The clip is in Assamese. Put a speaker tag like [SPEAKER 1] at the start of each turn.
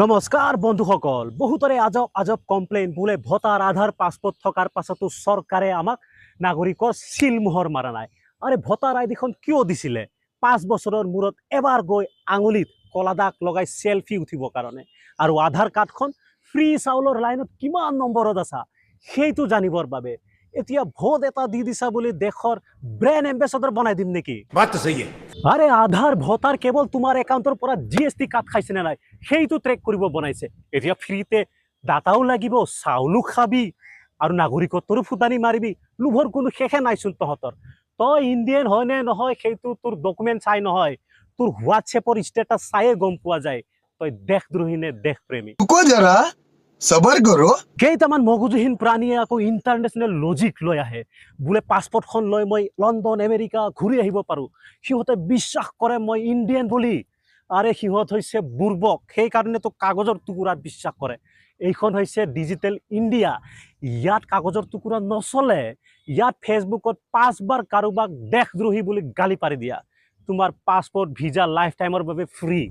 [SPEAKER 1] নমস্কাৰ বন্ধুসকল, বহুতৰে আজব আজব কমপ্লেইন, বোলে ভোটাৰ আধাৰ পাছপৰ্ট থকাৰ পাছতো চৰকাৰে আমাক নাগৰিকৰ চিল মোহৰ মাৰা নাই। আৰে ভোটাৰ আইডিখন কিয় দিছিলে? 5 বছৰৰ মূৰত এবাৰ গৈ আঙুলিত কলা দাগ লগাই চেলফি উঠিবৰ কাৰণে। আৰু আধাৰ কাৰ্ডখন ফ্ৰী চাউলৰ লাইনত কিমান নম্বৰত আছা সেইটো জানিবৰ বাবে। এতিয়া ভোট এটা দি দিছা বুলি দেশৰ ব্ৰেণ্ড এম্বেচাডৰ বনাই দিম নেকি?
[SPEAKER 2] बात तो सही है।
[SPEAKER 1] আৰে আধাৰ ভোটাৰ কেৱল তোমাৰ একাউণ্টৰ পৰা জিএছটি কাট খাইছে নে নাই সেইটো ট্ৰেক কৰিব বনাইছে। এতিয়া ফ্ৰীতে ডাটাও লাগিব, চাউলো খাবি আৰু নাগৰিকত্বৰো ফুটানি মাৰিবি। লোভৰ কোনো শেষে নাইচোন তহঁতৰ। তই ইণ্ডিয়ান হয় নে নহয় সেইটো তোৰ ডকুমেণ্ট চাই নহয়, তোৰ হোৱাটছএপৰ ষ্টেটাছ চায়ে গম পোৱা যায় তই দেশদ্ৰোহী নে দেশপ্ৰেমী।
[SPEAKER 3] रुको जरा, सबर करो।
[SPEAKER 1] কেইটামান মগজুহীন প্ৰাণীয়ে আকৌ ইণ্টাৰনেশ্যনেল লজিক লৈ আহে, বোলে পাছপৰ্টখন লৈ মই লণ্ডন আমেৰিকা ঘূৰি আহিব পাৰোঁ। সিহঁতে বিশ্বাস কৰে মই ইণ্ডিয়ান বুলি। আৰে সিহঁত হৈছে বুৰ্বক, সেইকাৰণেতো কাগজৰ টুকুৰাত বিশ্বাস কৰে। এইখন হৈছে ডিজিটেল ইণ্ডিয়া, ইয়াত কাগজৰ টুকুৰা নচলে। ইয়াত ফেচবুকত 5বাৰ কাৰোবাক দেশদ্ৰোহী বুলি গালি পাৰি দিয়া, তোমাৰ পাছপৰ্ট ভিজা লাইফ টাইমৰ বাবে ফ্ৰী।